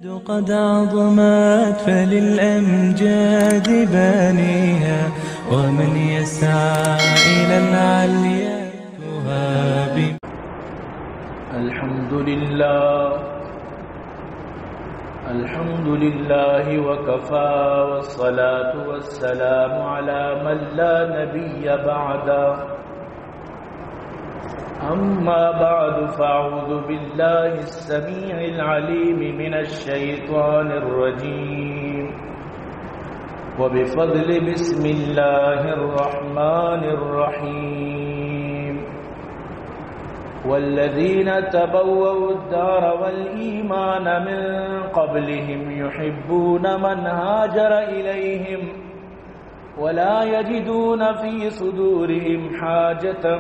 قد عظمت فللأمجاد بانيها، ومن يسعى إلى العليا يهاب. الحمد لله، الحمد لله وكفى، والصلاة والسلام على من لا نبي بعده. أما بعد، فأعوذ بالله السميع العليم من الشيطان الرجيم، وبفضل بسم الله الرحمن الرحيم. والذين تبوأوا الدار والإيمان من قبلهم يحبون من هاجر إليهم ولا يجدون في صدورهم حاجة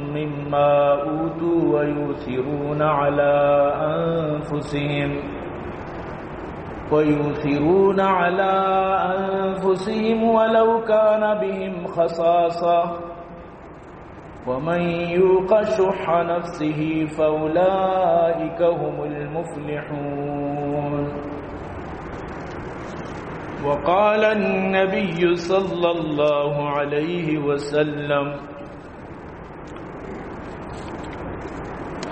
مما أوتوا ويؤثرون على أنفسهم، ويؤثرون على أنفسهم ولو كان بهم خصاصة، ومن يوق شح نفسه فأولئك هم المفلحون. وقال النبي صلى الله عليه وسلم: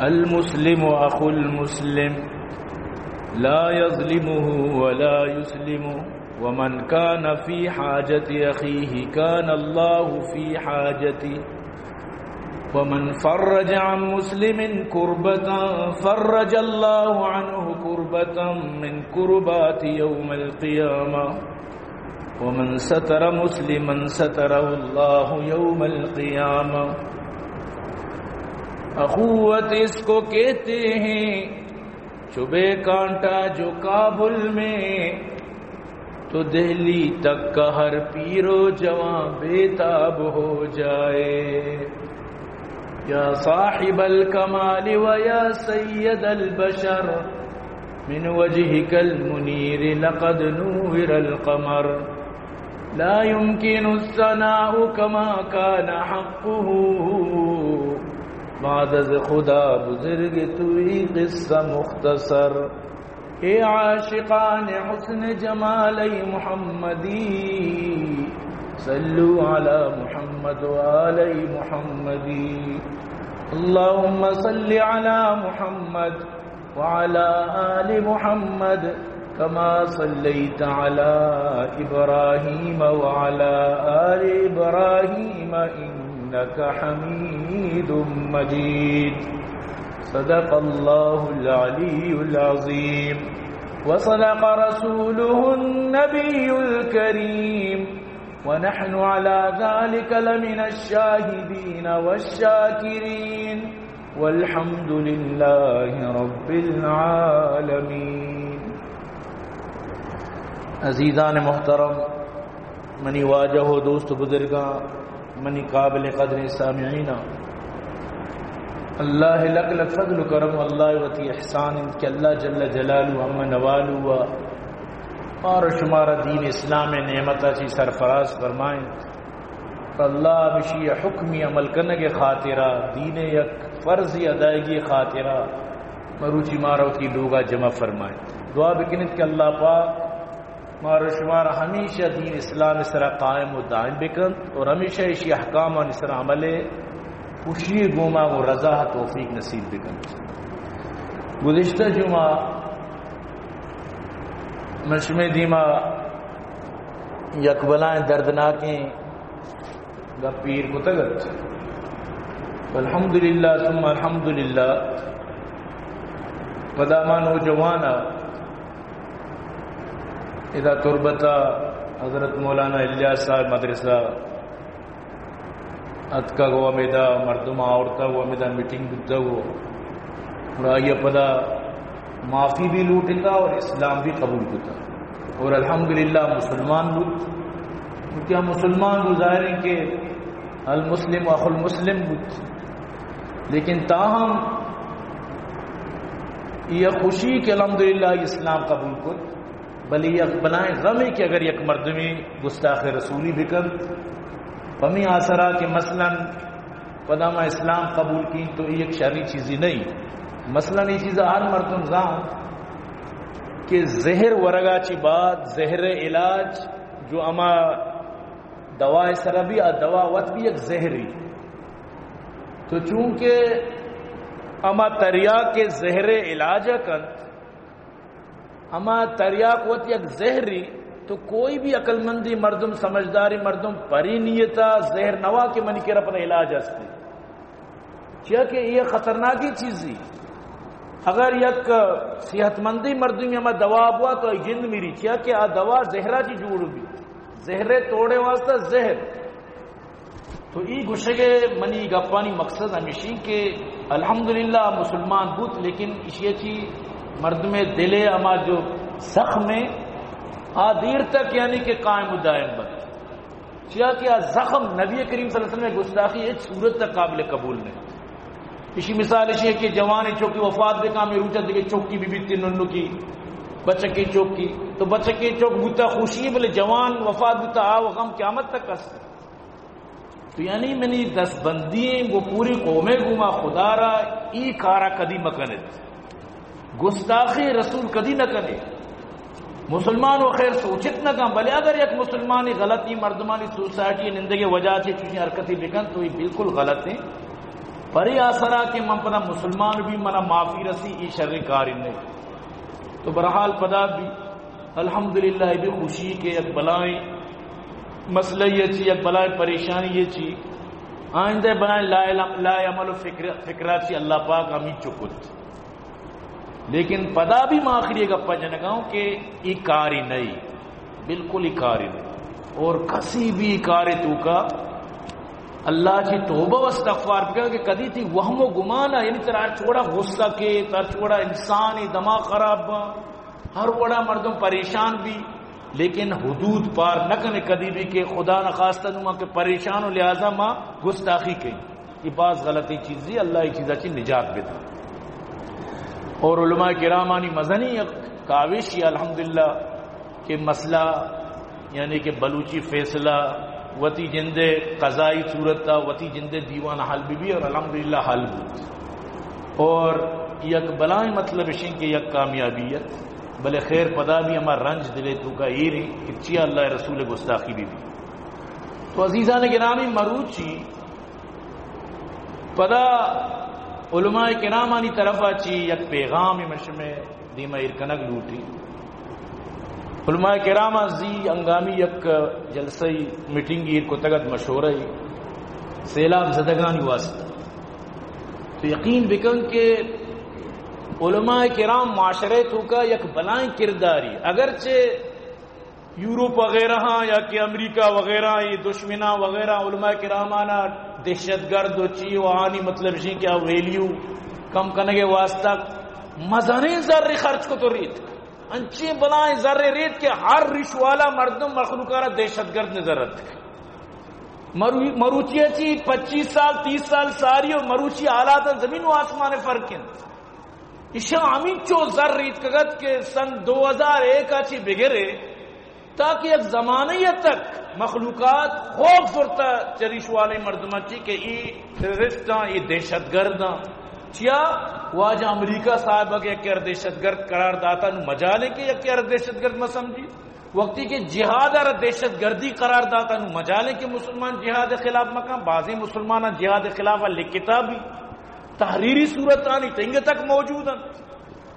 المسلم أخو المسلم، لا يظلمه ولا يسلمه، ومن كان في حاجة أخيه كان الله في حاجته، ومن فرج عن مسلم كربة فرج الله عنه كربة من كربات يوم القيامة، ومن ستر مسلما ستره الله يوم القيامة. اخوت اس کو کہتے ہیں، چو بے کانٹا جو کابل میں، تو دہلی تک کا ہر پیر و جوان بے تاب ہو جائے۔ يا صاحب الكمال ويا سيد البشر، من وجهك المنير لقد نور القمر. لا يمكن الثناء كما كان حقه، بعد از خدا بزرگ توئی قصہ مختصر. اے عاشقان حسن جمال محمدی، صلوا على محمد وآل محمدی. اللهم صل على محمد وعلى آل محمد كما صليت على إبراهيم وعلى آل إبراهيم إنك حميد مجيد. صدق الله العلي العظيم وصدق رسوله النبي الكريم ونحن على ذلك لمن الشاهدين والشاكرين والحمد لله رب العالمين. عزیزان محترم، منی واجہ و دوست و بزرگاں، منی قابل قدریں سامعیناں، اللہ لک لک فضل و کرم و اللہ وتی احسان انت کہ اللہ جل جلالہ عم نوالہ و مارا شمارا دین اسلام نعمتا چی سرفراز فرمائیں۔ اللہ ہمشی حکمی عمل کنگ خاطرہ، دین یک فرض ادائیگی خاطرہ مروچی مارا وتی لوگا جمع فرمائیں۔ دعا بکنیت کہ اللہ پاک مارا شمارا ہمیشہ دین اسلام سرا قائم و دائم بکنت اور ہمیشہ ایشی احکامانی سرا عمل خوشی گوما و رضا توفیق نصیب بکنت۔ گزشتہ جمعہ من شمے دیما یک بلائیں دردناکیں گپ ایر کتگ ات۔ الحمدللہ ثم الحمدللہ، پدا ما نوجوان ء ادا تربت ء حضرت مولانا الیاس صاحب مدرسہ اتکگ و ہمیدا مردم آورتگ و ہمیدا میٹنگ بوتگ و اور آئی ء پدا معافی بھی لوٹتا اور اسلام بھی قبول کتا اور الحمدللہ مسلمان بوت۔ کیا مسلمان بوت، ظاہر ہے کہ المسلم اخو المسلم بوت، لیکن تاہم یہ خوشی کہ الحمدللہ اسلام قبول کت، بلے یک بلائیں غمے کہ اگر یک مردمے گستاخ رسولی بکنت، پمی آسرا کہ مثلاً پدا ما اسلام قبول کیں تو یہ یک شریں چیزے نہیں۔ مثلاً یہ چیز ہر مردم زانت کہ زہر ورگا چی بعد زہر علاج جو اما دوا سرا بی، آ دوا وت بی یک زہری۔ تو چونکہ اما تریاک زہر علاج کنت، اما تریاک وت یک زہری، تو کوئی بھی عقل مندی مردم، سمجھداری مردم پری نیتا زہر نوا کہ منی کرا پدا علاج ہستی۔ چیا کہ یہ خطرناکی چیزی۔ اگر یک صحت مندی مردمی ہما دوا بوا تو جند میری، چیا کہ آ دوا زہرا چی جوڑ بی، زہرے توڑے واسطہ زہر۔ تو ای گشگے منی گپانی مقصد ہمیشی کہ الحمدللہ مسلمان بوت، لیکن اشی چی مردم دلے ہما جو زخم ہے، آ دیر تک یعنی کہ قائم و دائم بنت۔ چیا کہ آ زخم نبی کریم صلی اللہ علیہ وسلم گستاخی ہچ صورت تک قابل قبول نہیں۔ اشی مثال اشی ہے کہ جوانی چوکی وفات بکا، ہمے روچا دگہ چوکی بی بیتی ننو کی، بچکی چوکی، تو بچکی چوک بوتا خوشی، بلے جوان وفات بوتا، آ غم قیامت تک است۔ تو یعنی منی دستبندی ہیں گو پوری قومے گوما خدا را ای کارا کدی مکنت۔ گستاخی رسول کدی نہ کنے۔ مسلمان و خیر سوچت نہ کن، بلے اگر یک مسلمانی غلطی مردمانی سوسائٹی نندگے وجہ چے چوشیں حرکتی بکن تو یہ بالکل غلط ہیں۔ پری آسرا کہ من پدا مسلمان بھی منا معافی رسی، ای شر کاری نہیں۔ تو بہرحال پدا بھی الحمدللہ یہ بھی خوشی کہ یک بلائیں مسئلہ یہ چی، یک بلائیں پریشانی یہ چی، آئندہ بلائیں لا، لا عمل و فکر، فکرہ چی اللہ پاک ہمیں چکت۔ لیکن پدا بھی ما آخری گپا جنگاؤں کہ ای کاری نہیں، بالکل ای کاری نہیں۔ اور کسی بھی کاری تو کا اللہ چی توبہ و استغفار بکن کہ کدی تی وہم و گمان ہے، یعنی ترا ہر چوڑا غصہ کے، ترا ہر چوڑا انسانی دماغ خراب با، ہر وڑا مردم پریشان بھی، لیکن حدود پار نہ کنے کدی بھی کہ خدا نخواستہ نو ما کہ پریشان و لہذا ما گستاخی کہیں۔ یہ باز غلطی چیزی، اللہ یہ چیزا چی نجات بدا۔ اور علماء کرامانی مزنی یک کاوشی الحمدللہ کہ مسئلہ یعنی کہ بلوچی فیصلہ وتی جندے قضائی صورت تا وتی جندے دیوان حل بی بی اور الحمدللہ حل بوت۔ اور یک بلائیں مطلب اشیں کہ یک کامیابیت، بلے خیر پدا بھی ہما رنج دلے تو کا ایریں کہ چیا اللہ رسول گستاخی بی بی۔ تو عزیزان گرامی مروچی پدا علماء کرامانی طرفا چی یک پیغام مشمے دیما ایر کنگ لوٹی۔ علماء کرام زی ہنگامی یک جلسہ میٹنگ ایر کتگت مشورہ سیلاب زدگانی واسطہ۔ تو یقین بکن کہ علماء کرام معاشرے تو کا یک بلائیں کرداری، اگرچہ یورپ وغیرہ ہاں یا کہ امریکہ وغیرہ ہاں، یہ دشمناں وغیرہ علماء کرامانا دہشت گرد و چی و آنی مطلب شی کہ ویلیو کم کنگے واسطہ مزنیں زر خرچ کو تو ریت، انچیں بلائیں زر ریت کہ ہر ریش والا مردم مخلوقا را دہشت گرد نظر اتک۔ مرو-، مروچی چی پچیس سال، تیس سال ساری و مروچی حالات زمین و آسمان فرق انت۔ ایشاں ہمینچو زر ریتکگت کہ سن دو ہزار ایک ء چی بگرے تاکہ یک زمانے تک مخلوقات خوف زرتا چریش والے مردماں چی کہ ای ٹیررسٹاں، ای دہشت گرداں۔ چیا؟ واجہ امریکہ صاحب کہ یک دہشت گرد قرار داتا نو مجالے کہ یک دہشت گرد مہ سمجھی۔ وقتی کہ جہاد ء را دہشت گردی قرار داتا نو مجالیں کہ مسلمان جہاد خلاف مکان، بعضی مسلمان جہاد خلاف لکھتا بھی، تحریری صورت آنی تنگ تک موجود انت،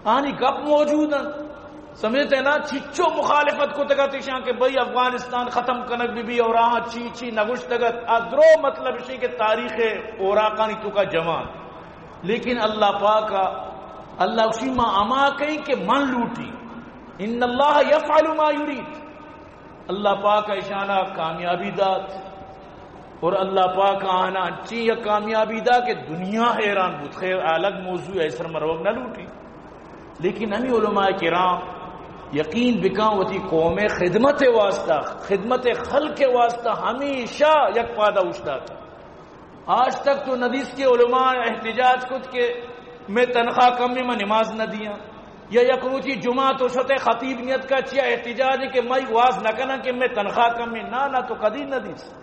آنی گپ موجود انت۔ سمجھتے نا؟ چچو مخالفت کو تگت ایشاں کہ بھئی افغانستان ختم کنگ بی بی اور آہاں چی چی نگوشتگت۔ آ درو مطلب شی کہ تاریخ اوراقانی تو کا جوان۔ لیکن اللہ پاک ء، اللہ گوشی ما ہما کہیں کہ من لوٹی۔ ان اللہ یفعل ما یرید۔ اللہ پاک ء اشانا کامیابی دات اور اللہ پاک ء آنا انچیں یک کامیابی دا کہ دنیا حیران بوت۔ خیر، الگ موضوع ہے، اس پر مروگ نہ لوٹی۔ لیکن ہمیں علماء کرام یقین بکاں وتی قوم خدمت واسطہ، خدمت خلق واسطہ ہمیشہ یک پادا اوشتات۔ آج تک تو ندیس کہ علماء احتجاج کت کہ میں تنخواہ کم ہے، میں نماز نہ دیاں، یا یک روچی جمعہ تو شتے خطیب نیت کا چیا احتجاج ہے کہ میں واز نہ کناں کہ میں تنخواہ کم ہے۔ نہ، نہ، تو کدی ندیس۔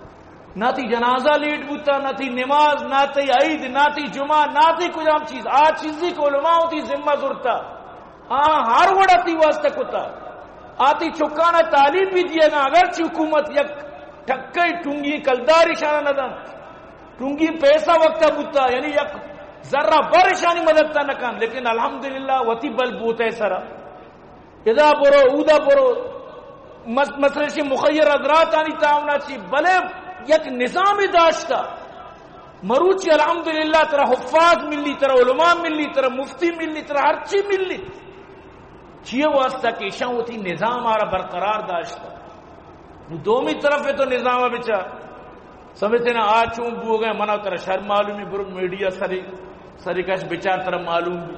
نہ تی جنازہ لیٹ بوتا، نہ تی نماز، نہ تی عید، نہ تی جمعہ، نہ تی کجام چیز۔ آ چیزی کہ علماء ہوتی ذمہ زرتا۔ آ ہر وڑا تی واسطہ کتا۔ آ تی چکانا تعلیم بھی دیگا، اگرچہ حکومت یک ٹکے ٹنگی کلداری شانا ندنت، ٹنگی پیسہ وقتا بوتا، یعنی یک ذرہ بر شانی مدد تا نکن، لیکن الحمدللہ وتی بل بوتے سرا۔ ادا برو، اودا برو، مس-، مثلاً شی مخیر حضراتانی تعاونا چی، بلے یک نظامی داشتا۔ مروچی الحمدللہ ترا حفاظ ملی، ترا علماء ملی، ترا مفتی ملی، ترا ہرچی ملی۔ چیئے واسطہ کہ ایشاں وتی نظام آرا برقرار داشتا۔ دومی طرف تو نظام بچا سمجھتے نا، آ چون بوگئے، منا ترا شر معلومی، برو میڈیا سری، سری کش بچار ترا معلوم بی۔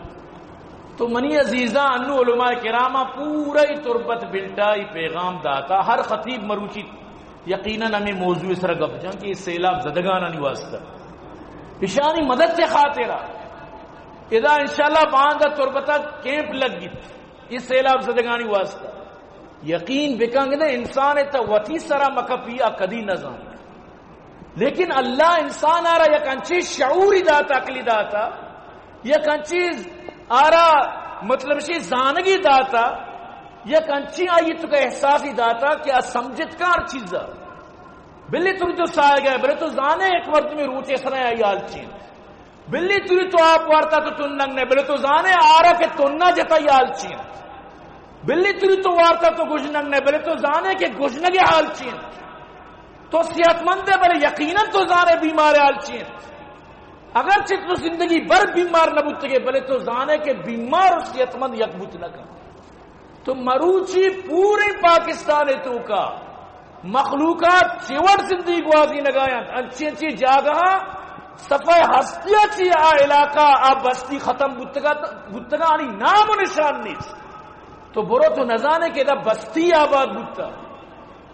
تو منی عزیزاں، انو علماء کراما پورا ای تربت بلٹا ای پیغام داتا، ہر خطیب مروچی یقیناً ہمیں موضوع سر گپ جان کہ یہ سیلاب زدگانانی واسطہ، اشانی مدد سے خاطرہ۔ ادا انشاءاللہ باندا تربتا کیمپ لگ گیت، یہ سیلاب زدگانی واسطہ۔ یقین بکن کہ انسان تا وتی سرا مکپی آ کدی نہ زانت۔ لیکن اللہ انسان آرا یک انچیں شعوری داتا، عقلی داتا، یک انچیں آرا مطلب شی زانگی داتا، یک انچیں آئی تو کا احساسی داتا کہ آ سمجھت کار چیزا۔ بلے تو تو سائے گئے، بلے تو زانے ایک مردمی روچے سرا آئی حال چین۔ بلے توری تو آپ وارتا تو تننگ نے، بلے تو زانے آرا کہ تننا جتا ای حال چین۔ بلے توری تو وارتا تو گژنگ نے، بلے تو زانے کہ گژنگے حال چین۔ تو صحت مند ہے، بلے یقیناً تو زانے بیمار حال چین۔ اگرچہ تو زندگی بر بیمار نہ بوتگے، بلے تو زانے کہ بیمار و صحت مند یک بوت نہ کن۔ تو مروچی پورے پاکستان توکا مخلوقات چی وڑ زندگی گوازینگا انت، انچی انچی جاگہاں صفحہ ہستیا چی آ علاقہ، آ بستی ختم بوتگا، بوتگانی نام و نشان نیست۔ تو برو تو نزانے کہ ادا بستی آباد بوتا،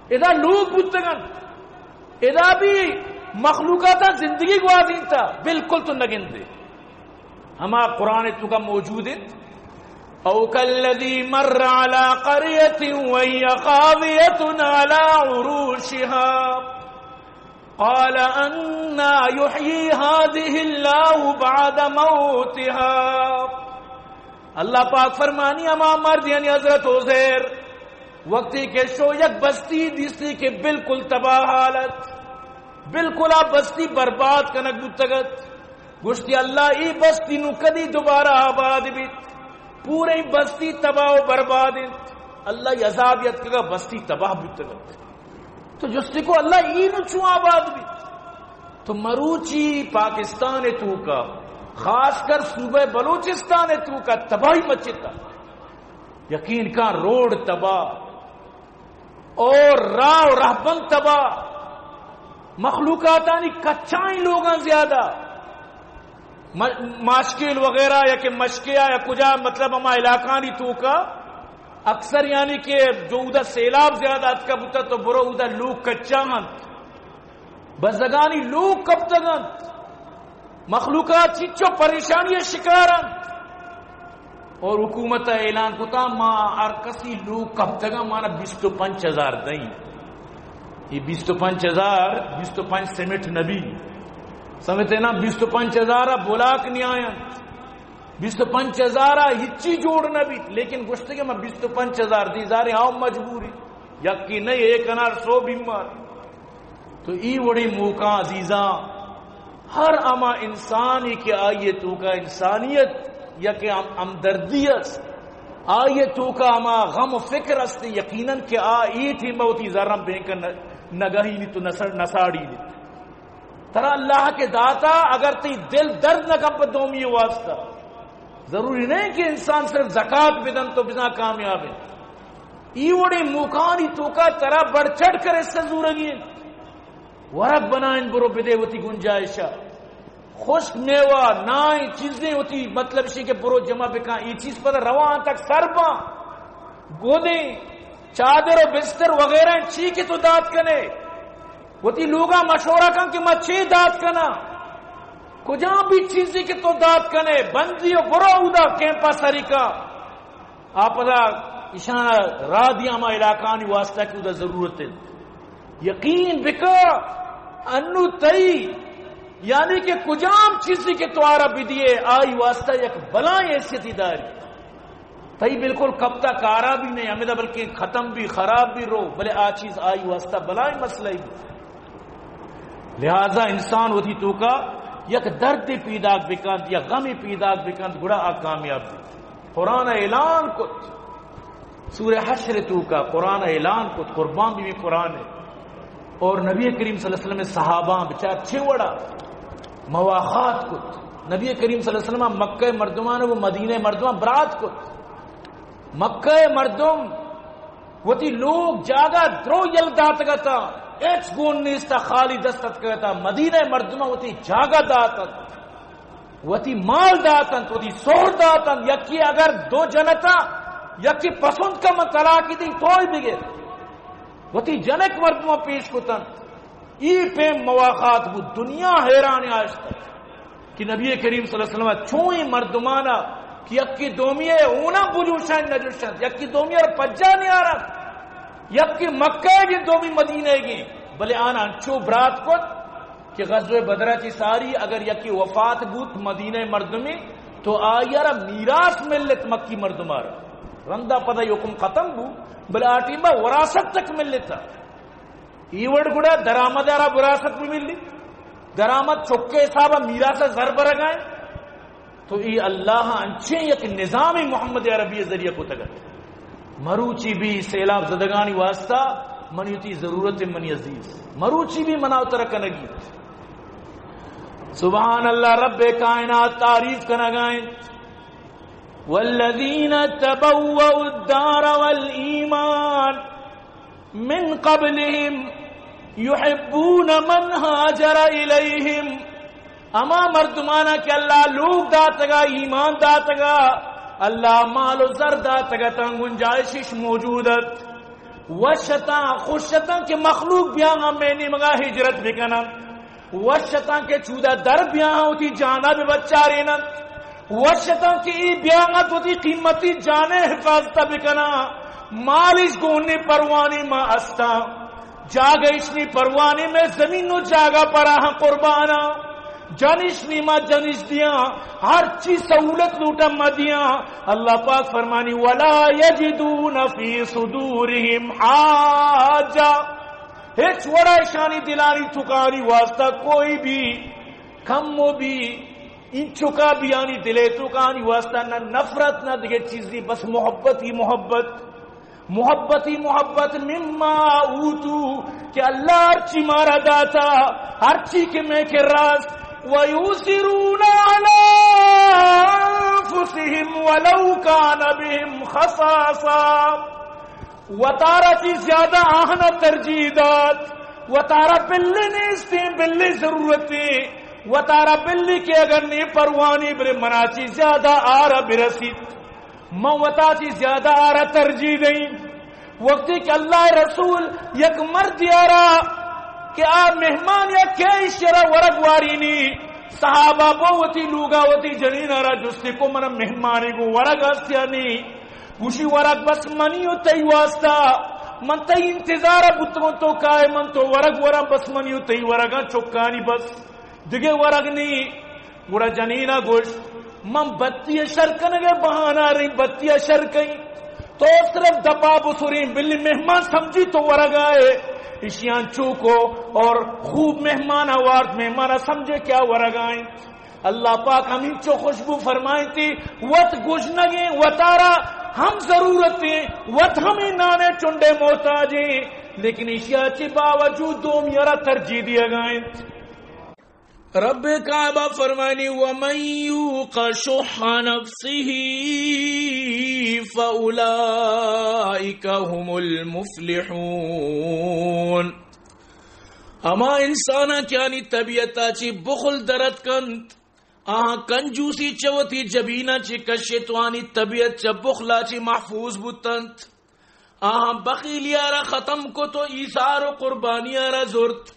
ادا لوگ بوتگن، ادا بھی مخلوقات زندگی گوازینتا، بالکل تو نگندے۔ ہما قرآن توکا موجود انت، او کالذی مر علی قریۃ وہی خاویۃ علی عروشها قال انا یحیی هذه اللہ بعد موتها۔ اللہ پاک فرمانی، ہما مرد یعنی حضرت عزیر وقتی کہ شو یک بستی دیستی کہ بالکل تباہ حالت، بالکل آ بستی برباد کنگ بوتگت۔ گوشتی، اللہ، ای بستی نو کدی دوبارہ آباد بیت؟ پورے بستی تباہ و برباد انت۔ اللہ ای عذاب یتکگا بستی تباہ بوتگت۔ تو جستی کو، اللہ، ای نو چون آباد بیت؟ تو مروچی پاکستان توکا، خاص کر صوبہ بلوچستان توکا تباہی مچتا۔ یقین کن روڈ تباہ، اور راہ و رہبند تباہ، مخلوقاتانی کچائیں لوگاں زیادہ، م-، ماشکیل وغیرہ یا کہ مشکیا یا کجا، مطلب ہما علاقانی توکا اکثر یعنی کہ جو اودا سیلاب زیادہ اتکا بوتا تو برو اودا لوگ کچا انت، بزگانی لوگ کپتگ انت۔ مخلوقات چچو پریشانی شکار انت اور حکومت اعلان کتا، ما ہر کسی لوگ کپتگا مانا بیست و پنچ ہزار دیں۔ یہ بیست و پنچ ہزار، بیست و پنچ سیمٹ نبی، سمجھتے نا، بیست و پنچ ہزار بلاک نیاین، بیست و پنچ ہزار ہچی جوڑ نبی، لیکن گوشتے کہ میں بیست و پنچ ہزار دی زارے آؤ مجبوری، یکی نہیں، ایک انار سو بیمار۔ تو ای وڑیں موقع عزیزاں، ہر ہما انسانی کہ آئی توکا انسانیت یا کہ ہم-، ہمدردی است، آئی توکا ہما غم و فکر است، یقیناً کہ آ ای ٹیم وتی زرم بینک نہ-، نگہی نی تو نسڑ-، نساڑی نی۔ ترا اللہ کہ داتا، اگر تی دل درد نہ کپ دومی واسطہ، ضروری نہیں کہ انسان صرف زکات بدن تو بزاں کامیاب ہے۔ ای وڑیں موقعانی توکا ترا بڑھ چڑھ کر اس سے زورگی ہے۔ ورگ بنائیں، برو بدے وتی گنجائشا۔ خشک میوہ، نائیں چیزیں وتی، مطلب شی کہ برو جمع بکن۔ ای چیز پدا رواں تک سر باں۔ گودیں چادر و بستر وغیرہ چی کہ تو دات کنے، وتی لوگا مشورہ کن کہ ما چی دات کناں۔ کجام بھی چیزی کہ تو دات کنے، بندی و برو اودا کیمپا سریکا۔ آ پدا ایشانا راہ دیا ہما علاقانی واسطہ کہ اودا ضرورت ہے۔ یقین بکا، انو تئی، یعنی کہ کجام چیزی کہ تو آرا بدیے، آئی واسطہ یک بلائیں حیثیتی داری۔ تئی بالکل کپتا کارا بھی نہیں، ہمیدا بلکہ ختم بھی، خراب بھی رو، بلے آ چیز آئی واسطہ بلائیں مسئلہ ہی۔ لہذا انسان وتی توکا یک درد پیداک بکنت یا غم پیداک بکنت، گڑا آ کامیاب بیت۔ قرآن اعلان کت، سورہ حشر توکا قرآن اعلان کت، قربان بھی قرآن ہے۔ اور نبی کریم صلی اللہ علیہ وسلم صحابہ بچار چھ وڑا مواخات کت۔ نبی کریم صلی اللہ علیہ وسلم مکہ مردمان و مدینہ مردمان برات کت۔ مکہ مردم وتی لوگ جاگہ درو یل داتگ اتاں، ہچ گون نیست، خالی دست اتکگ اتاں۔ مدینہ مردماں وتی جاگہ دات انت، وتی مال دات انت، وتی سہر دات انت۔ یکی اگر دو جن اتاں، یکی پسند کا من طلاق دیں، توئی بگر۔ وتی جنک مردماں پیش کت انت۔ ای پیم مواخات بود، دنیا حیران آشت کہ نبی کریم صلی اللہ علیہ وسلم چون اے مردمانا کہ یکی دومی ء اونا بجوشن نجوشن، یکی دومی ء پجا نیارن، یکی مکہ گی دومی مدینہ گی، بلے آنا انچو برات کت کہ غزوہ بدرا چی ساری اگر یکی وفات بوت مدینہ مردمی تو آئی را میراث ملت مکی مردمار۔ رندا پدا حکم ختم بو، بلے آ ٹیما وراثت تک ملتا۔ ای وڑ گڑا درآمد ء را وراثت بہ ملی، درآمد چکے حساب ء میراث ء زر برگائیں۔ تو ای اللہ انچیں یک نظام محمد عربی ذریعہ کتگ ات۔ مروچی بھی سیلاب زدگانی واسطہ منی وتی ضرورت منی عزیز، مروچی بھی منا تر کنگی۔ سبحان اللہ، رب کائنات تعریف کنگائیں۔ والذین تبوأوا الدار والایمان من قبلهم يحبون من هاجر إليهم۔ ہما مردمانا کہ اللہ لوگ داتگا، ایمان داتگا، اللہ مال و زر داتگا، تاں گنجائشش موجود ات۔ وش اتاں، خوش اتاں کہ مخلوق بیاں ہمے نیمگا ہجرت بکنن۔ وش اتاں کہ چودا در بیاں وتی جانا بہ بچارینن۔ وش اتاں کہ ای بیاں وتی قیمتی جانے حفاظت بکناں۔ مالش گونی پروانی ما استاں۔ جاگہ اشنی پروانی میں زمین و جاگہ پراہاں قرباناں۔ جنش نیما جنش دیاں۔ ہر چی سہولت لوٹا ما دیاں۔ اللہ پاک فرمانی، ولا يجدون في صدورهم حاجة۔ ہچ وڑا اشانی دلانی تکانی واسطہ کوئی بھی کم و بھی انچکا بھی آنی دلے تکانی واسطہ نہ نفرت نہ دگہ چیزی، بس محبت ہی محبت، محبت ہی محبت، مما اوتو، کہ اللہ ہرچی مارا داتا، ہرچی کہ میں کے راست، ويؤثرون على أنفسهم ولو كان بهم خصاصة۔ وتارا چی زیادہ آہنا ترجیح دات، وتارا بلی نیستیں، بلی ضرورتیں، وتارا بلی کہ اگر نی پروانی برے منا چی زیادہ آرا برسیت، من وتا چی زیادہ آرا ترجیح دیں۔ وقتی کہ اللہ رسول یک مرد یارا کہ آ مہمان یا کیش را ورگ وارینی، صحابہ بو وتی لوگا وتی جنین را جستی کو من مہمانی کو ورگ است یا نی؟ گوشی، ورگ بس منی و تئی واسطہ، من تئی انتظار بوتگوں تو کائے، من تو ورگ وراں، بس منی و تئی ورگاں چکانی بس، دگہ ورگ نی۔ گڑا جنینا گوشت، من بتی شر کنگے بہانہ رہی، بتی شر کئی، تو صرف دپا بسریں، بلی مہمان سمجھی تو ورگ آئے۔ اشیان چوکو اور خوب مہمان آوارت، مہمان سمجھے کیا ورگ آئیں۔ اللہ پاک ہمینچو خوشبو فرمائیتی، وت گژنگیں، وتارا ہم ضرورتیں، وت ہمیں نانے چنڈے محتاجیں، لیکن اشیا چی باوجود دومی را ترجیح دیگا انت۔ رب کعبہ فرمانی، ومن یوق شح نفسه فاولئک هم المفلحون۔ ہما انساناں کہ آنی طبیعتا چی بخل درت کنت، آہاں کنجوسی چہ وتی جبینا چی کشت و آنی طبیعت چہ بخلا چی محفوظ بوتنت، آہاں بخیلیا را ختم کت و ایثار و قربانیا را زرت،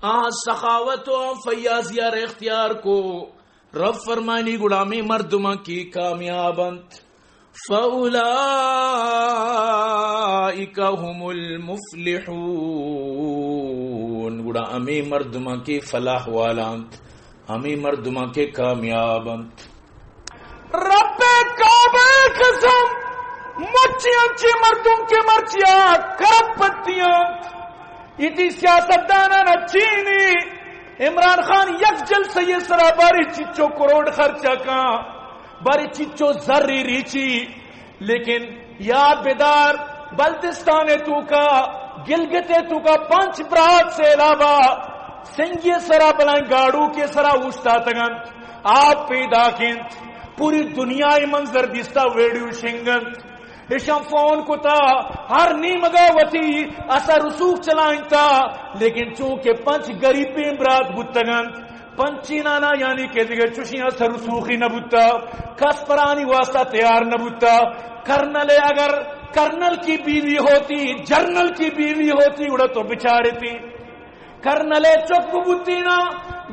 آہاں سخاوت و آہاں فیاضیا را اختیار کو۔ رب فرمانی، گڑا ہمے مردماں کہ کامیاب انت، فاولئک هم المفلحون، گڑا ہمے مردماں کہ فلاح والا انت، ہمے مردماں کہ کامیاب انت۔ رب کعبہ قسم، مچی انچیں مردم کہ مرچیا کرپ پتی انت، ایتی سیاستدانان چینی عمران خان یک جلسہ یہ سرا باری چچو کروڑ خرچہ کاں، باری چچو زری ریچی، لیکن یاد بدار، بلتستان توکا، گلگت توکا پنچ برات سیلابا سنگی سرا بلائیں گاڑو کے سرا اوشتاتگنت، آپ پیداک انت، پوری دنیا منظر دیستا، ویڈیو شنگنت۔ ایشاں فون کتا، ہر نیمگا وتی اثر رسوخ چلائینتا، لیکن چونکہ پنچ گریبیں برات بوتگنت، پنچینانا یعنی کہ دیگہ چوشیں اثر رسوخی نہ بوتا، کس پرانی واسطہ تیار نہ بوتا۔ کرنل اگر کرنل کی بیوی ہوتی، جرنل کی بیوی ہوتی، گڑا تو بچارتی۔ کرنل چک ببوتینا،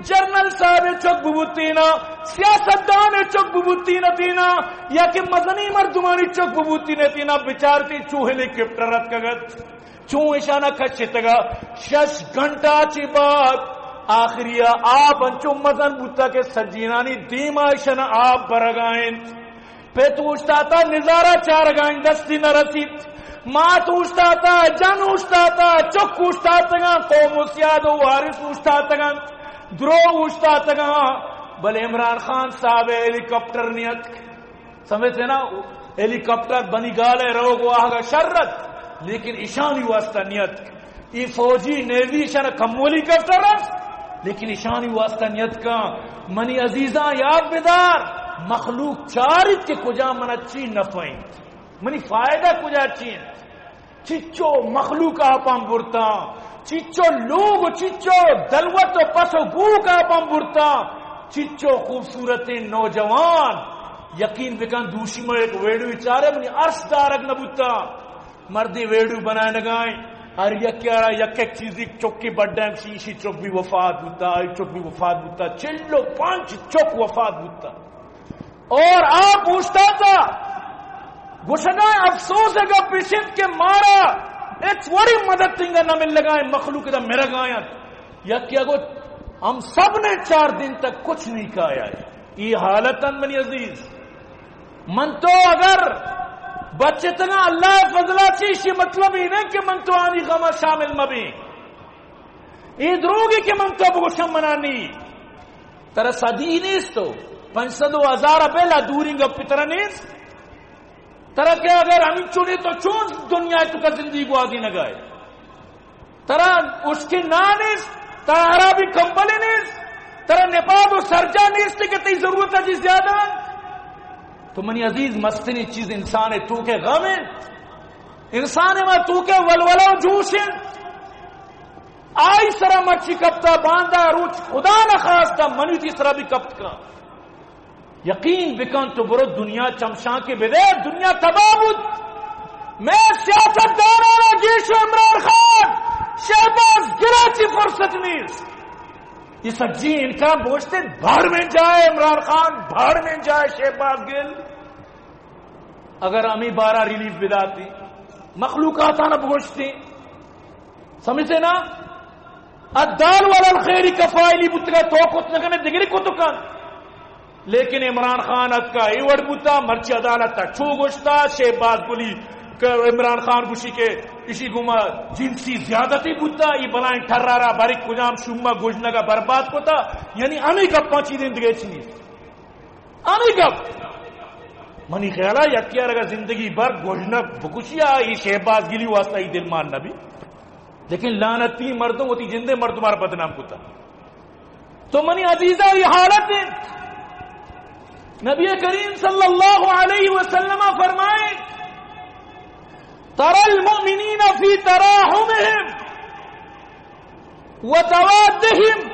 جرنل صاحب چک ببوتینا، سیاستدان چک ببوتینا تینا، یا کہ مزنی مردمانی چک ببوتینا تینا، بچارتی چو ہیلی کاپٹر اتکگت، چو اشانا کشتگا۔ شش گھنٹہ چی بعد آخری آپ انچو مزن بوتا کہ سجینانی دیما اشانا آپ برگائیں۔ پت اوشتاتا نظارہ چارگائیں، دستی نہ رسیت۔ مات اوشتاتا، جن اوشتاتا، چک اوشتاتگاں، قوم و سیاد و وارث اوشتاتگاں، درو اوشتاتگاں۔ بلے عمران خان صاحب ہیلی کاپٹر نیت۔ سمجھتے نا؟ ہیلی کاپٹر بنی گالے روگ و آہگا شرت، لیکن اشانی واسطہ نیت۔ ای فوجی نیوی شان کمولی کپٹر است، لیکن اشانی واسطہ نیت کن۔ منی عزیزاں یاد بدار، مخلوق چاریت کہ کجا من چی نفع انت، منی فائدہ کجا چی انت۔ چچو مخلوق آپاں برتاں، چچو لوگ و چچو دلوت و پس و گوک آپاں برتاں، چچو خوبصورتیں نوجوان۔ یقین بکن دوشی ما ایک ویڈیو چارے، منی ارس دارگ نبوتا۔ مردی ویڈیو بنائینگائیں، ہر یکے آرا یک یک چیزی چکی بڈا ہمشی، ایشی چک بھی وفات بوتا، آئی چک بھی وفات بوتا، چل و پنچ چک وفات بوتا۔ اور آپ اوشتاتا گوشگائیں افسوس ہے گپ پیشنت کہ مارا ہچ وڑی مدد تنگا نہ ملگائیں، مخلوق دا مرگائیں۔ یکے گو ہم سب نے چار دن تک کچھ نہیں کھایا ہے۔ یہ حالت انت منی عزیز۔ من تو اگر بچتگاں اللہ فضلا چی، ایشی مطلب ہی نہیں کہ من تو آنی غما شامل مبیں۔ اے دروگی کہ من تو بگوشم منا نی۔ ترا صدی نیست تو، پنچ سد و ہزار بلا دوریں گپ ترا نیست۔ ترا کہ اگر ہمینچو نی تو چون دنیا توکا زندگی گوازینگائے؟ ترا اشکیں نان نیست، ترا حرابی کمبل نیست، ترا نپاد و سرجا نیست کہ تئی ضرورت چی زیادہ انت۔ تو منی عزیز، مستریں چیز انسان توکا غم انت، انسان ما توکا ولولہ و جوش انت۔ آئی سرا مرچی کپتا، باندا روچ خدا نخواستہ منی تئی سرا بھی کپت کن۔ یقین بکن تو برو دنیا چمشانکے بدے، دنیا تباہ بوت۔ مئے سیاست دانانا گیش و عمران خان، شہباز گل ءَ چی فرصت نیست۔ یہ سجی انکان بوشتے، بھاڑ میں جائے عمران خان، بھاڑ میں جائے شہباز گل۔ اگر ہمیں بارہ ریلیف بداتی، مخلوقاتانا بگوشتی، سمجھتے نا؟ الدال علی الخیر کفاعلی بوتگا، تو کت نہ کنے، دگری کت کن۔ لیکن عمران خان اتکا اے وڑ بوتا، مرچی عدالت ءَ چو گوشتا، شہباز گلی کہ عمران خان گوشی کہ اشی گوما جنسی زیادتی بوتا، ای بلائیں ٹرارا بری کجام شوما گوجنگا برباد کتا، یعنی ہمیں گپاں چیزیں دگہ چی نیست۔ ہمیں گپ۔ منی خیالا یکی ءَ اگر زندگی بھر گوجنگ بکشی، آ، ای شہباز گلی واسطہ ای دل مان نبی۔ لیکن لعنتی مردم وتی جندے مردم ءَ بدنام کتا۔ تو منی عزیزاں، یہ حالت انت۔ نبی کریم صلی اللہ علیہ وسلم فرمائے، ترى المؤمنين في تراحمهم وتوادهم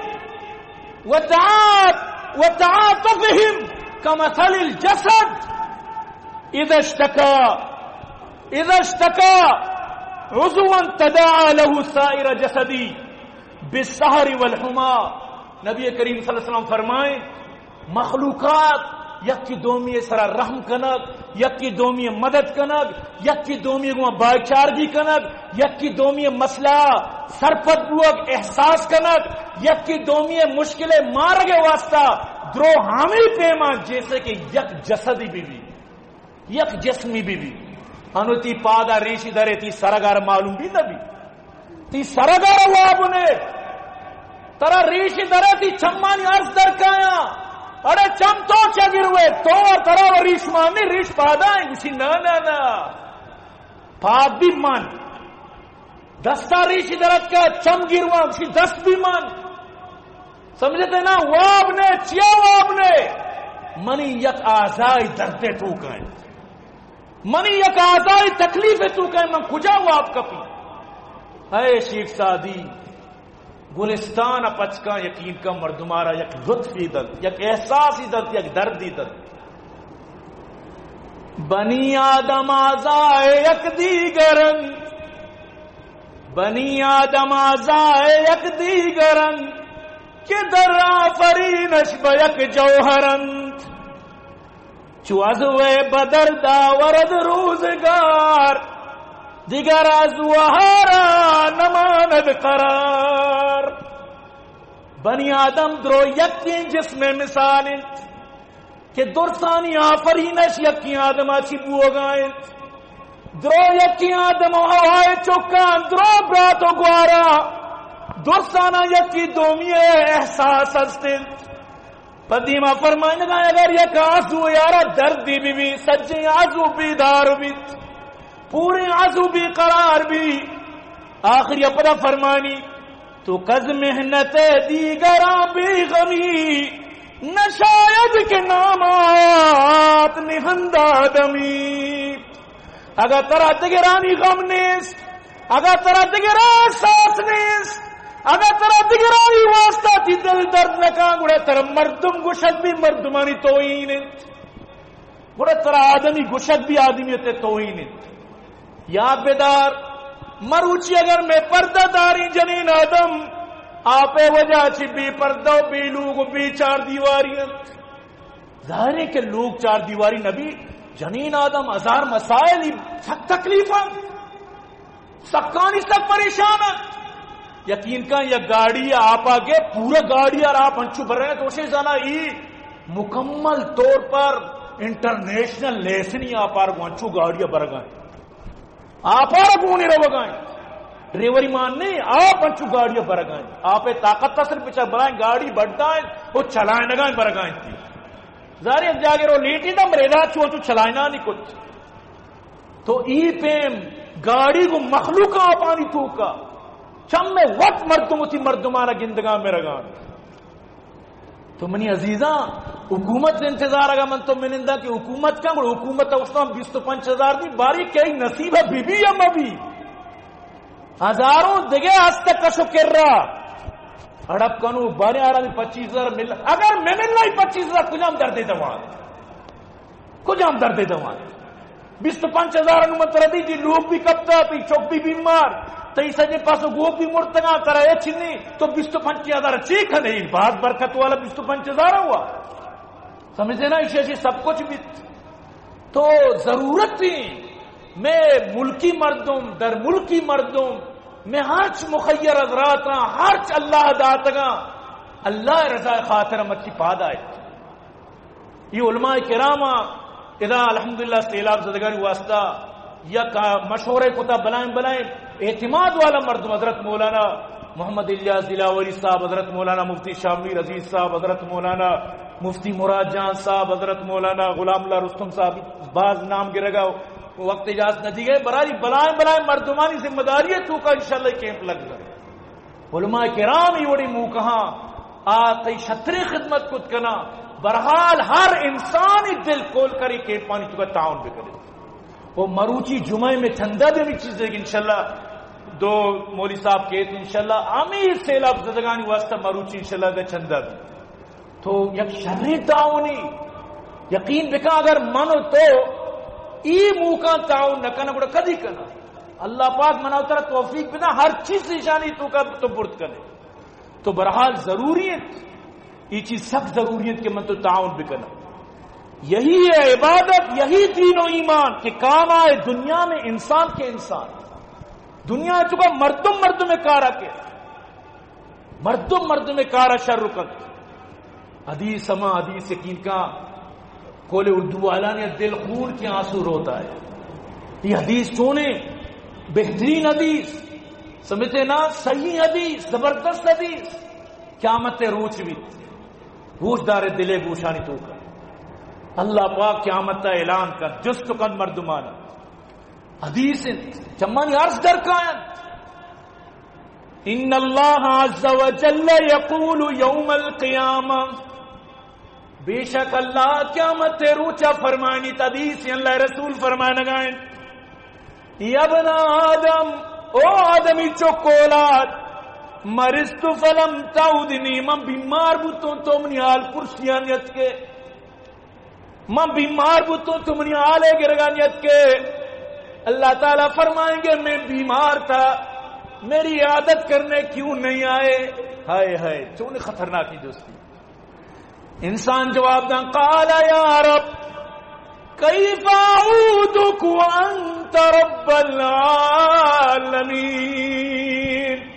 وتعاط-، وتعاطفهم كمثل الجسد إذا اشتكى، إذا اشتكى عضوا تداعى له سائر جسده بالسهر والحمى۔ نبی کریم صلی اللہ علیہ وسلم فرمائیں، مخلوقات یکی دومی سرا رحم کنگ، یکی دومی مدد کنگ، یکی دومی گوما بھائی چارگی کنگ، یکی دومی مسئلہ سرپد بوگ احساس کنگ، یکی دومی مشکل مارگ واسطہ درو ہمیں پیما جیسے کہ یک جسدی بی بی، یک جسمی بی بی۔ انو تی پادا ریشی درے، تی سرگار معلوم بی نہ بی. تی سرگار واب نے. ترا ریشی درے، تی چمانی ارس در کایاں. اڑے چم تو چا گروے؟ تو ترا و ریش مانی، ریش پادا ہیں. گوشی، نا، نا، نا. پاد بی مان. دستا ریشی درت کا، چم گرواں، گوشی دست بی مان. سمجھتے نا؟ واب نے، چیا واب نے؟ منی یک اعضائی درد توکا انت. منی یک اعضائی تکلیف توکا انت، من کجا واب کپی؟ اے شیخ سعدی، گلستان ء پچ کن، یقین کن مردمارا یک لطفی دنت، یک احساسی دنت، یک دردی دنت. بنی آدم اعضای یک دیگرند، بنی آدم اعضای یک دیگرند، که در آفرینش به یک جوهرند. چو عضو بدرد آورد روزگار، دگر عضوها را نماند قرار. بنی آدم درو یکیں جسم مثال انت کہ درسانی آفرینش یکیں آدما چی بوگا انت. درو یکیں آدم و ہوای چکان، درو برات و گوارا، درسانا یکی دومی احساس است انت. پہ دیما فرمائنگا، اگر یک عضو یارا دردی بی بی، سجیں عضو بیدار بیت، پوریں عضو بے قرار بی. آخری پدا فرمانی، تو کز محنت دیگران بی غمی، نشاید که نامات نهند آدمی. اگاں ترا دگرانی غم نیست، اگاں ترا دگران احساس نیست، اگاں ترا دگرانی واسطہ تی دل درد نکاں، گڑا ترا مردم گوشگ بی مردمانی توہین انت، گڑا ترا آدمی گوشگ بی آدمیت توہین انت. یاد بدار، مروچی اگر میں پردہ داری جنین آدم، آپ وجہ چی بے پردہ و بے لوگ و بے چار دیواری انت. ظاہر ہے کہ لوگ چار دیواری نبی، جنین آدم ہزار مسائل، سک تکلیف انت، سکانی سک پریشان انت. یقین کن یک گاڑی آپا گے، پورا گاڑی آر آپ انچو برے تو اسے زانا ای مکمل طور پر انٹرنیشنل لیسنی آپار کو انچو گاڑی برگا. آپارا گونی روگا انت. ڈریوری مان نہیں، آپ انچو گاڑی برگا انت. آپ طاقت اصل پچا بلائیں گاڑی بڈا انت، وہ چلائنگا برگا انت. ظاہر ہے جاگے رو لیٹی دا مریدا چو انچو چلائنا نہیں کچھ. تو ای پیم گاڑی کو مخلوق آپانی توکا، چم میں وت مردم اتی مردمانا گندگا مرگا. تو منی عزیزاں، حکومت انتظار اگا من تو مننداں کہ حکومت کن، گڑا حکومت ء استان بیست و پنچ ہزار دی، باری کئی نصیب بی بی یا مبی. ہزاروں دگہ ہست کش و کرا. ہڑپ کنو، بارے آرا بھی پچیس ہزار مل، اگر میں ملنا ہی پچیس ہزار، کجام دردے دوان؟ کجام دردے دوان؟ بیست و پنچ ہزار انو من ترا دی، تی لوگ بھی کپتا، تی چک بھی بیمار، تی سجے پاسو گوک بھی مرتگا، ترا ہچ نہیں، تو بیست و پنچ ہزار چی کنے؟ باز برکت والا بیست و پنچ ہزار ہوا. سمجھتے نا؟ ایشی، ایشی سب کچھ بھی تو ضرورت تھی. میں ملکی مردم، در ملکی مردم، میں ہرچ مخیر حضرات ہاں، ہرچ اللہ داتگاں، اللہ رضا خاطر مچی پاد آئے. یہ علماء کرام ادا الحمدللہ سیلاب زدگانی واسطہ یک مشورہ کتا، بلائیں بلائیں اعتماد والا مردم، حضرت مولانا محمد الیاس دلاوری صاحب، حضرت مولانا مفتی شاہ میر عزیز صاحب، حضرت مولانا مفتی مراد جان صاحب، حضرت مولانا غلام اللہ رستم صاحب، باز نام گرگا، وقت اجازت نہ دی گئے، براری بلائیں بلائیں مردمانی ذمہ داری ہے تو کا انشاءاللہ کیمپ لگ جائے. علماء کرام ای وڑی موقعاں آ تئی شتریں خدمت کت کنا. برحال ہر انسانی دل کول کری کیمپانی تو کا تعاون بکنے. و مروچی جمعہ میں چندہ بھی ہمیں چیز دے گی انشاءاللہ. دو مولی صاحب کہتے انشاءاللہ ہمیں سیلاب زدگانی واسطہ مروچی انشاءاللہ دے چندہ بھی. تو یک شریں تعاونی، یقین بکن اگر من و تو ای موقع تعاون نہ کنا گڑا کدی کنا؟ اللہ پاک منا ترا توفیق بدا ہر چیز نشانی تو کا تو برد کنے. تو برحال ضروری ہے، یہ چیز سخت ضروری ہے کہ من تو تعاون بکنا. یہی ہے عبادت، یہی دین و ایمان کہ کام آئے دنیا میں انسان کے انسان. دنیا چکا مردم مردم کارا کے، مردم مردم کارا شر کنت. حدیث ہما حدیث یقین کا، قول اردو والا نے، دل خون کے آنسو روتا ہے. یہ حدیث چونے؟ بہترین حدیث، سمجھتے نا؟ صحیح حدیث، زبردست حدیث۔ قیامت روچ بھی گوش دارے دلے گوشانی توکا۔ اللہ پاک قیامت اعلان کن، جست کن مردمان۔ حدیث انت، چمانی عرض در کائن۔ ان اللہ عز وجل یقول یوم القیامہ، بے شک اللہ قیامت روچا فرمانی، حدیث اللہ رسول فرمانگا انت، یا ابن آدم، او آدمی چک اولاد، مرضت فلم تعودنی، من بیمار بوتوں تو منی حال پرسیاں نیتکے۔ من بیمار بوتوں تو منی حالے گرگا نیتکے۔ اللہ تعالیٰ فرمائیں گے، میں بیمار تھا، میری عیادت کرنے کیوں نہیں آئے؟ ہائے ہائے، چون خطرناکی دوستی۔ انسان جواب داں، قال یا رب کیف اعودک وانت رب العالمین۔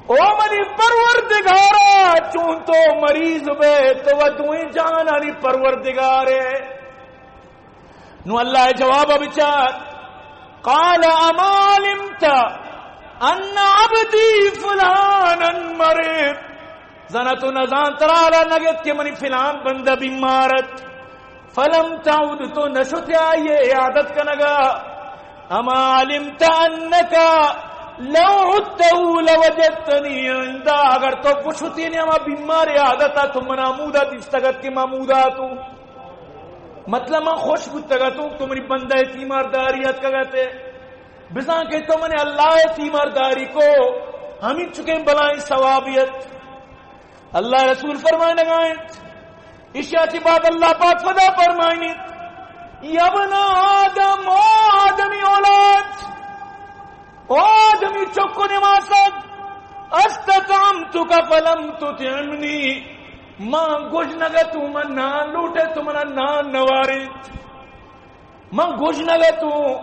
او منی پروردگارا، چون تو مریض بے تو و دوئیں جہانانی پروردگارے۔ نو اللہ جواب بچار، قال اما علمت ان عبدی فلانا مرض، زانا تو نزان ترا حالا نگت کہ منی فلان بندہ بیمارت، فلم تعد، تو نشتے آئیے عیادت کنگا، اما علمت انک لو عدته لوجدتنی عندہ، اگر تو گشتی نے ہما بیمار عیادتا تو منا مودا دیستگت کہ ما مودا تو مطلب، من خوش بوتگ اتوں تو منی بندہ ء تیمارداری اتکگ ات، بزاں کہ تو من اللہ ء تیمارداری کو، ہمینچکیں بلائیں ثوابے ات۔ اللہ رسول فرمائنگا انت، اشیا چی بعد اللہ پاک پدا فرمائنیت، یا ابن آدم، او آدمی اولاد، او آدمی چک و نماسگ، استطعمتک فلم تطعمنی، من گژنگ اتوں، من نان لوٹے تو منا نان نوارینت۔ من گژنگ اتوں،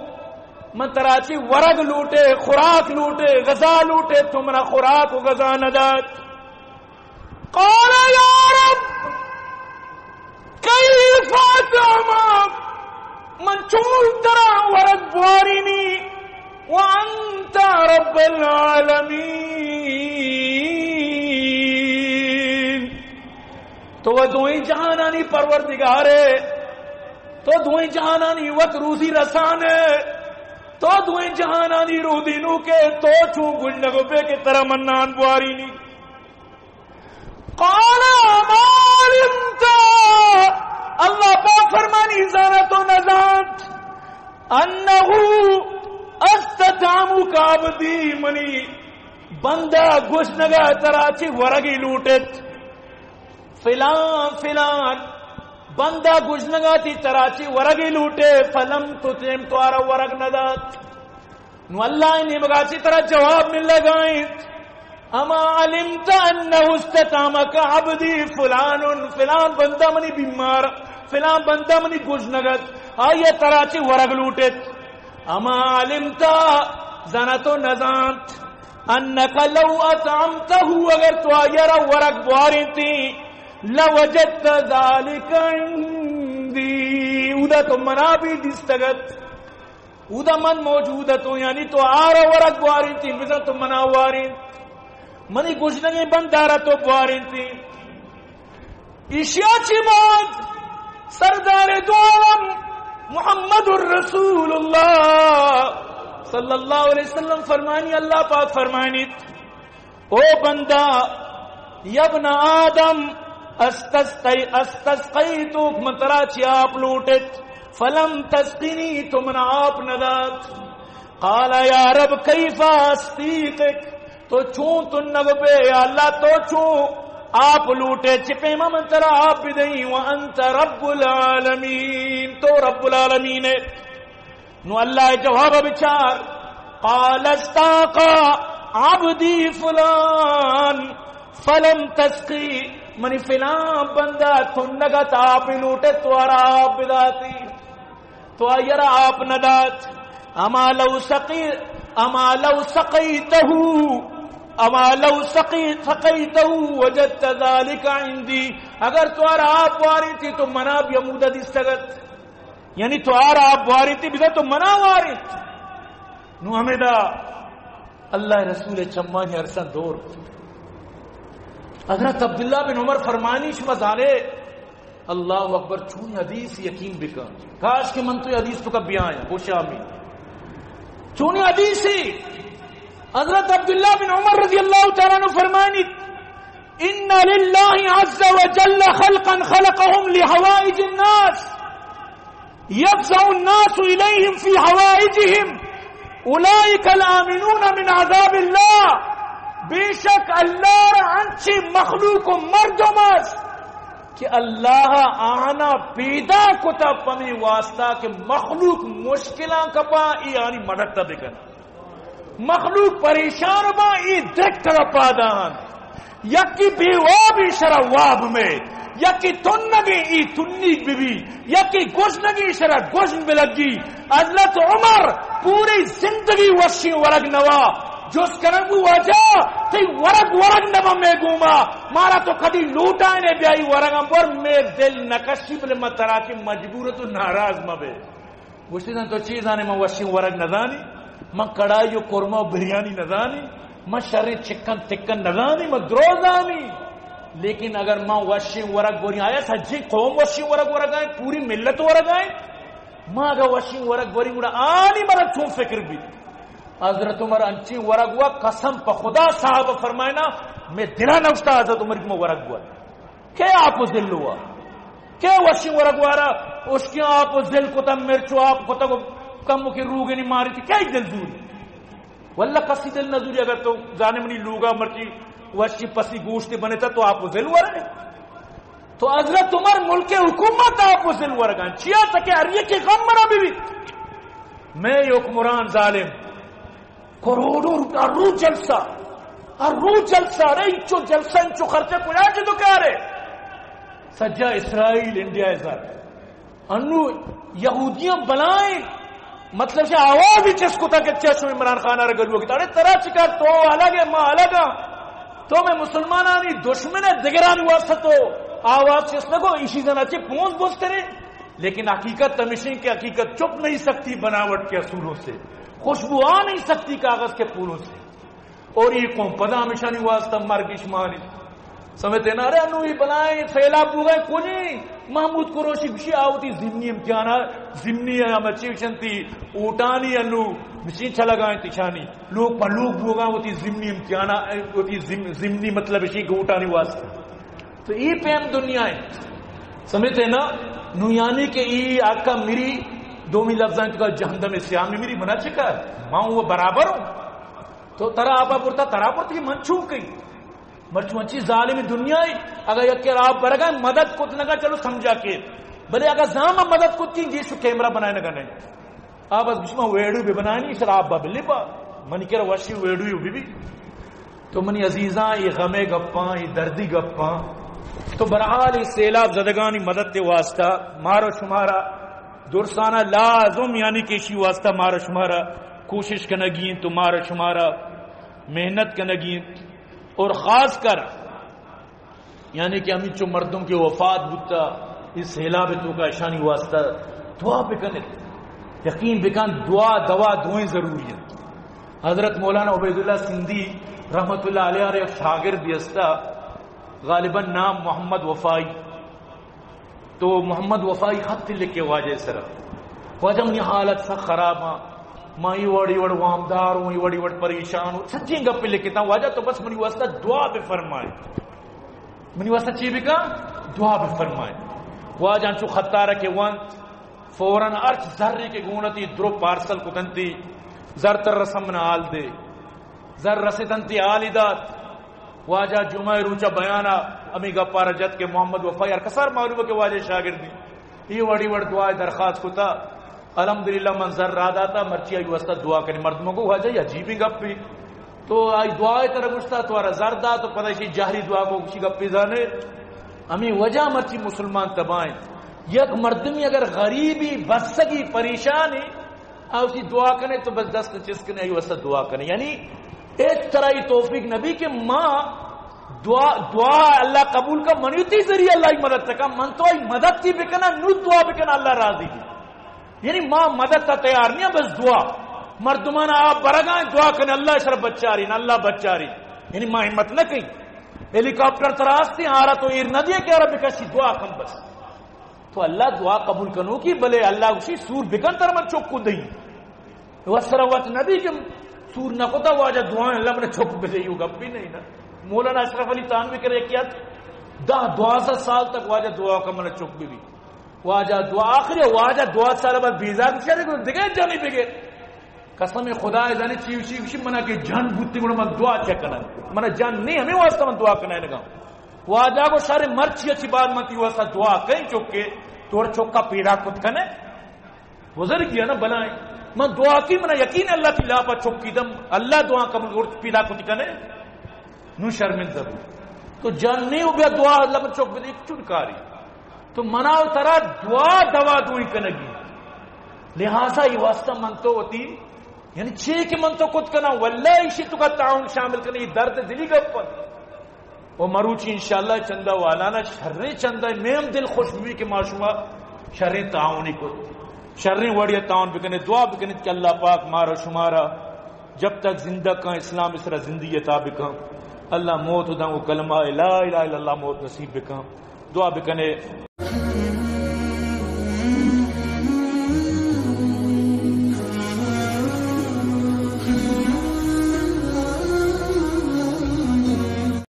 من ترا چی ورگ لوٹے، خوراک لوٹے، غذا لوٹے، تو منا خوراک و غذا ندات۔ قال یا رب کیف اطعمک، من چون ترا ورگ بوارینی، وانت رب العالمین، تو و دوئیں جہانانی پروردگارے، تو دوئیں جہانانی وت روزی رسانے، تو دوئیں جہانانی رودینوکے، تو چون گژنگ بے کہ ترا من نان بوارینی؟ قال ما علمت، اللہ پاک فرمانی، زانا تو نزانت، انه استطعمک عبدی، منی بندہ گژنگا ترا چی ورگی لوٹت، فلان فلان بندہ گژنگا تی ترا چی ورگی لوٹے، فلم تطعم، تو آرا ورگ ندات۔ نو اللہ ء نیمگا چی ترا جواب ملگا انت، اما علمت انه استطعمک عبدی فلان، فلان بندہ منی بیمار، فلان بندہ منی گژنگ ات، آئی ء ترا چی ورگ لوٹت۔ اما علمت، زانا تو نزانت، انک لو اطعمته، اگر تو آئی ء را ورگ بوارینتی، لوجدت ذلک عندی، اودا تو منا بھی دیستگ ات۔ اودا من موجود اتوں، یعنی تو آرا ورگ بوارینتی، بزاں تو منا وارینت۔ منی گژنگیں بندارا تو بوارینتی۔ ایشیا چی بعد سردار دو عالم محمد رسول اللہ صلی اللہ علیہ وسلم فرمانی، اللہ پاک فرمانیت، او بندہ، یا ابن آدم، استسقی-، استسقیتک، من ترا چی آپ لوٹت، فلم تسقنی، تو منا آپ ندات۔ قال یا رب کیف استیقک، تو چون تنگ بے، یا اللہ تو چون آپ لوٹے، چی پیما من ترا آپ بدئی، وانت رب العالمین، تو رب العالمین ہے۔ نو اللہ ء جواب ء بچار، قال استاق عبدی فلان فلم تسقی، منی فلان بندہ تنگ ات، آپ لوٹے تو آرا آپ بداتی، تو آئی را آپ ندات۔ اما لو سقی، اما لو سقیتہ، اما لو سقی، سقیتہ وجدت ذلک عندی، اگر تو آرا آپ وارینتی تو منا بھی ہمودا دیستگ ات۔ یعنی تو آرا آپ وارینتی، بزاں تو منا وارینت۔ نو ہمیدا اللہ رسول چمانی ارساں دور۔ حضرت عبداللہ بن عمر فرمانی، شما زانے، اللہ اکبر، چونی حدیث یقین بکن۔ کاش کہ من تو حدیث تو کا بیاں، خوش آمین۔ چونی حدیثی، حضرت عبداللہ بن عمر رضی اللہ تعالیٰ عنہ فرمانی، ان للہ عز وجل خلقا خلقهم لحوائج الناس، یفزع الناس الیہم فی حوائجہم، اولئک الآمنون من عذاب اللہ۔ بے شک اللہ را انچیں مخلوق و مردم است کہ اللہ آہانا پیدا کتا پمی واسطہ کہ مخلوق مشکلاں کپا، ای آنی مدد تا بکن۔ مخلوق پریشان با، ای درک ترا پادا انت۔ یکی بے واب، ای شرا واب میں۔ یکی تنگیں، ای تنیگ ببی۔ یکی گژنگیں، ای شرا گژن بلگی۔ حضرت عمر پوری زندگی وشیں ورگ نوا۔ جست کنگ بو، واجہ، تئی ورگ ورگ نبا میں گوما۔ مارا تو کدی لوٹائنے بیائی ورگاں بور، میں دل نکشی، بلے ما ترا کہ مجبور تو ناراض مبے۔ گوشتی، تو چی زانے من وشیں ورگ نزانی؟ من کڑائی و قورمہ و بریانی نزانی؟ من شریں چکن تکن نزانی؟ من درو زانی؟ لیکن اگر من وشیں ورگ گوری آیا، سجی قوم وشیں ورگ ورگائیں، پوری ملت ورگائیں۔ من اگر وشیں ورگ گوری گڑا آنی مرا چون فکر بی؟ حضرت عمر انچیں ورگ وا، قسم پہ خدا صاحب فرمائنا، میں دلا نوشتا حضرت عمر کی میں ورگ وا۔ کئے آپ و زل ہوا؟ کئے وشیں ورگ وارا؟ اشکیاں آپ و زل کتا، مرچ و آپ کتا، کم کی روگنی ماری تھی، کئے دل زوری؟ واللہ کسی دل نہ زوری۔ اگر تو زانے منی لوگا مرچی وشی پسی گوشت بنے تا تو آپ و زل ورگے۔ تو حضرت عمر ملک حکومت آپ و زل ورگان۔ چیا تکے ہر یکی غم مرا بی بی۔ میں حکمران ظالم، کروڑوں روپیہ ہر روز جلسہ، ہر روز جلسہ، ارے انچو جلسہ، انچو خرچہ کجا چہ تو کارے؟ سجا اسرائیل، انڈیا ء زر۔ انو یہودیاں بلائیں، مطلب سے آواز ہی چس کتا کہ چس عمران خان ء را گلو کتا۔ ارے ترا چکار، تو الگ ہے، ما الگ ہاں۔ تو میں مسلمانانی دشمن ہے، دگرانی واسطہ تو آواز چس نہ کو، اسی زنا چے پونز بوسترے۔ لیکن حقیقت ہمیشہ کہ حقیقت چپ نہیں سکتی بناوٹ کے اصولوں سے، خوشبو آ نہیں سکتی کاغذ کے پھولوں سے۔ اور یہ قوم پدا ہمیشانی واسطہ مرگ اشمانی۔ سمجھتے نا؟ ارے انو یہ بلائیں سیلاب بوگا کجی؟ محمود قریشی بشی آوتی ضمنی امتحانا، ضمنی ہم اچھی وشنتی اوٹانی انو مشین چلگائیں تشانی۔ لوگ پہ لوگ بوگا وتی ضمنی امتحانا، وتی ضم-، ضمنی مطلب اشی کہ اوٹانی واسطہ۔ تو ای پیم دنیا ہے۔ سمجھتے نا؟ نو یعنی کہ ای آقا میری دومی لفظاں تو جہندم سیاہ میں میری منا چکا، ماں وہ برابر ہوں۔ تو ترا آپا برتا، ترا برتا کہ من چون کئی؟ مرچو انچی ظالم دنیا ہے، اگر یک کے آپ برگا مدد کت نگا، چلو سمجھا کے۔ بلے اگر زام مدد کت کی، جیسو کیمرہ بنائے نگا نہیں۔ آپ از بشما ویڈیو بہ بنانی، سر آپ ببلی با۔ منی کرا وشی ویڈیو بی بی۔ تو منی عزیزاں، یہ غمے گپاں، یہ دردی گپاں۔ تو برحال یہ سیلاب زدگانی مدد تے واسطہ مارو شمارا درسانا لازم، یعنی کہ اشی واسطہ مارو شمارا کوشش کنگی انت، تو مارو شمارا محنت کنگی انت۔ اور خاص کر یعنی کہ ہمینچو مردم کہ وفات بوتا، اس سیلاب توکا اشانی واسطہ دعا بکنت۔ یقین بکن، دعا دوا دوئیں ضروری ہیں۔ حضرت مولانا عبید اللہ سندھی رحمت اللہ علیہ ء یک شاگرد بھی استا، غالباً نام محمد وفائی۔ تو محمد وفائی خط لکھے واجہ سرا، واجہ منی حالت سخت خراب ہاں، ما ای وڑی وڑ وامدار ہوں، ای وڑی وڑ پریشان ہوں، سچیں گپ لکھتا، واجہ تو بس منی واسطہ دعا بفرمائے۔ منی واسطہ چی بکا؟ دعا بفرمائے۔ واجہ انچو خطا رکھے وانت، فوراً ہرچ زری کہ گونتی درو پارسل کتنتی، زر تر رسم منا حال دے۔ زر رسیتنتی حالی دات۔ واجہ جمعہ روچا بیانا ہمیں گپارا جت کہ محمد وفا یار کسار معلوم ہے کہ واجہ شاگردی۔ یہ وڑی وڑ دعا درخواست کتا۔ الحمدللہ من زر را داتا، مرچی آئی واسطہ دعا کنی۔ مردموں کو واجہ یہ عجیبی گپ بھی۔ تو آئی دعا تر گشتا، تو آرا زر دا، تو پتہ شی جہری دعا کو کسی گپ بھی زانے۔ ہمیں وجہ مرچی مسلمان تباہیں۔ یک مردمی اگر غریبی، بسگی، پریشانی، آ اسی دعا کنے تو بس دست چست کنے، آئی واسطہ دعا کنے۔ یعنی اس طرح یہ توفیق نبی کہ ماں دعا، دعا اللہ قبول کا، منی تی ذریعہ اللہ ہی مدد تکا، من تو آئی مدد کی بکنا، نو دعا بکنا، اللہ راضی بھی۔ یعنی ما مدد تا تیار نہیں، بس دعا۔ مردمان آپ برگائیں، دعا کنے اللہ شر بچاری، نہ اللہ بچاری۔ یعنی ما ہمت نہ کہیں۔ ہیلی کاپٹر ترا ہستی، آرا تو ایر نہ دیا کہ آرا بکشی، دعا کن بس۔ تو اللہ دعا قبول کنو کی، بلے اللہ اسی سور بکن تر من چک کو دئی۔ وسرا وت نبی کہ سور نہ کتا واجہ دعا اللہ من چک بدئی، وہ گپ بھی نہیں نا۔ مولانا اشرف علی تھانوی کرے کیا، دہ دوازدہ سال تک واجہ دعا کا من چک بھی۔ واجہ دعا آخری، واجہ دعا سال بعد بیزار بچارے کو دگہ جانی بگے۔ قسم خدا ہے، زانی چی، چی، چی منا کہ جان بوتی گڑا من دعا چیا کناں؟ منا جان نہیں، ہمیں واسطہ من دعا کناں نگا۔ واجہ کو شر مرچی اچھی بات من تی واسطہ دعا کہیں چکے، توڑ چکا پیدا کت کنے۔ بزرگی ہے نا بلائیں۔ من دعا کی، منا یقین اللہ تی لاپا چکی دم، اللہ دعا قبول کرت پیدا کت کنے۔ نو شرمندہ بو۔ تو جان نہیں ہو بیا دعا اللہ من چک بدی چون کاری۔ تو منا و ترا دعا دوا دوئی کنگی۔ لہذا یہ واسطہ من تو وتی، یعنی چے کہ من تو کت کنا، واللہ ایشی تو کا تعاون شامل کنے، یہ درد دلی گپن۔ و مروچی انشاءاللہ چندہ والانا شریں چندہ، میں ہم دل خوش بھی کہ ما شما شریں تعاونی کت، شریں وڑیا تعاون بکنے۔ دعا بکنیت کہ اللہ پاک مارا شمارا جب تک زندہ کن، اسلام اس را زندگی عطا بکن۔ اللہ موت داں و کلمہ لا الہ الا اللہ موت نصیب بکن۔ دعا بکنے۔